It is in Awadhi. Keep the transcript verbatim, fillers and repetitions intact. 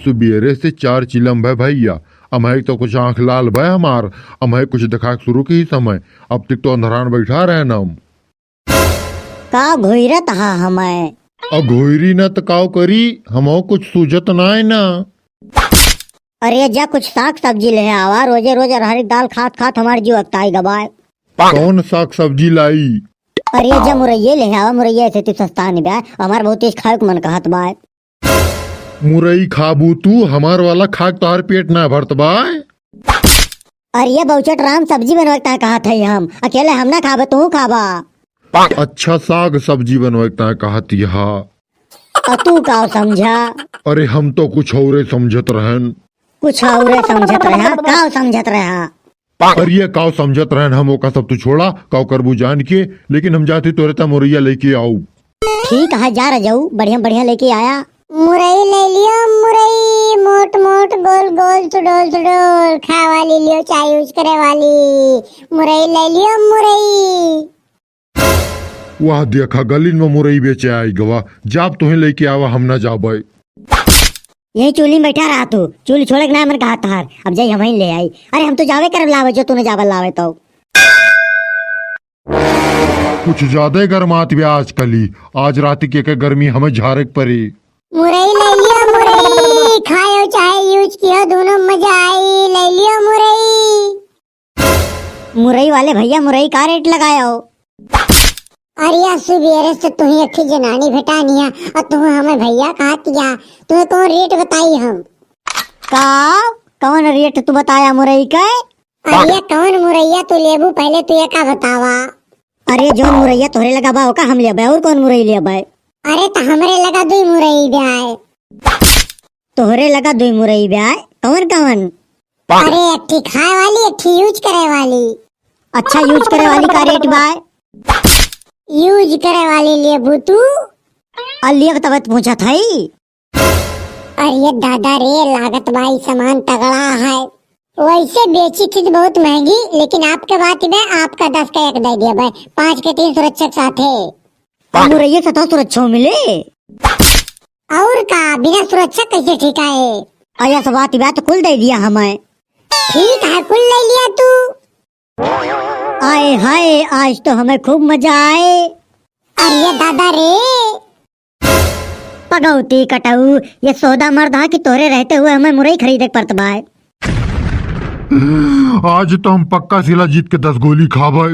सुबेरे से चार चिलम भय भैया, अम्है तो कुछ आँख लाल भय हमार, अम्है कुछ देखाक सुरू किहिस अम्है, अब तक तो अंधरान बैठा रहेन हम। का घोइरत हा हम्है? अघोइरी न त काव करी, हमहू कुछ सूझत नाय न। अरे जा कुछ साग सब्जी लेहे आवा, रोजे रोज अरहर क दाल खात खात हमार जीव अकताइ गा बाय। कौन साग सब्जी लाई? अरे जा मुरैये लेहे आवा, मुरैया ऐसे तू सस्ता नहीं बा, हमार बहुत तेज खाए क मन कहत बाय। मुरई खाबू तू, हमार वाला खाक तोहार पेट ना भरत बाय। अरे बौचट राम, सब्जी बनवे क ताय कहत हई हम, अकेले हम ना खाबे, तू खाबा। अच्छा, साग सब्जी बनवे क ताय कहत यहा। अ तू का समझा? अरे हम तो कुछ औरे समझत रहेन। कुछ औरे समझत रहा, का समझत रहा? अरे ये काव समझत रहेन हम, ओका सब तू छोड़ा, काव करबू जान के, लेकिन हम जाती तोरे ता मुरैया लेके आऊ। ठीक है, जा रजाऊ, बढ़िया बढ़िया लेके आया। मुरई ले लियो, मुरई, मोट मोट, गोल गोल, सुडोल सुडोल, खाए वाली लियो, चाय यूज करे वाली। मुरई ले लियो, मुरई। वाह, देखा, गलिन में मुरई बेचे आई गवा। जाब तोहे लेके आवा, हम ना जाबे। यही चूल्ही में बैठा रहा तू, चूल्ही छोड़े के ना मन कहा तहार। अब जाई हम ही ले आई। अरे हम तो जावे करब लावे, जो तूने जावल लावे तो। कुछ ज्यादा ही गरमात बे आजकल ही। आज रात के, के गर्मी हमें झारे के पड़ी। मुरई ले लियो, मुरई खायो चाहे यूज कियो, दोनों मजा आई। ले लियो मुरई। मुरई वाले भैया, मुरई का रेट लगाया हो? अरे यार, सुबेरे से तुही एक ठे जनानी भेटानी है और तुही हमें भैया कहत या, तुही कौन रेट बताई हम? का? कौन रेट तू बताया मुरई के? अरे कौन मुरैया तू लेबू, पहले तू ये का बतावा? अरे जो मुरैया तोहरे लगा बा, ओका हम लेबे, और कौन मुरई लेबे? अरे तो हमरे लगा दुई मुरई बे आए। तोहरे लगा दुई मुरई बे आए? कौन कौन? अरे, एक ठी खाए वाली, एक ठी यूज करे वाली। अच्छा, यूज करे वाली का रेट बा? यूज करे वाली लेबू तू? आ, लेब तब तो पूछत हई। अरे दादा रे, लागत बा ई सामान तगड़ा है। वैसे बेची थी तो बहुत महंगी, लेकिन आपके बात में आपका दस का एक दे दिया भाई, पाँच के तीन सुरक्षा के साथ है। मुरैया सतह सुरक्षा मिले। और का, बिना सुरक्षा कैसे ठीक है? अरे सब बात, बात कुल दे दिया हमें। ठीक है, कुल ले लिया तू। आए हाय, आज तो हमें खूब मजा आए। अरे दादा रे। पगौती कटऊ, ये सौदा मर्द हा कि तोहरे रहते हुए हमें मुरई खरीदे के पड़त बाय। आज तो हम पक्का सिला जीत के दस गोली खाबे।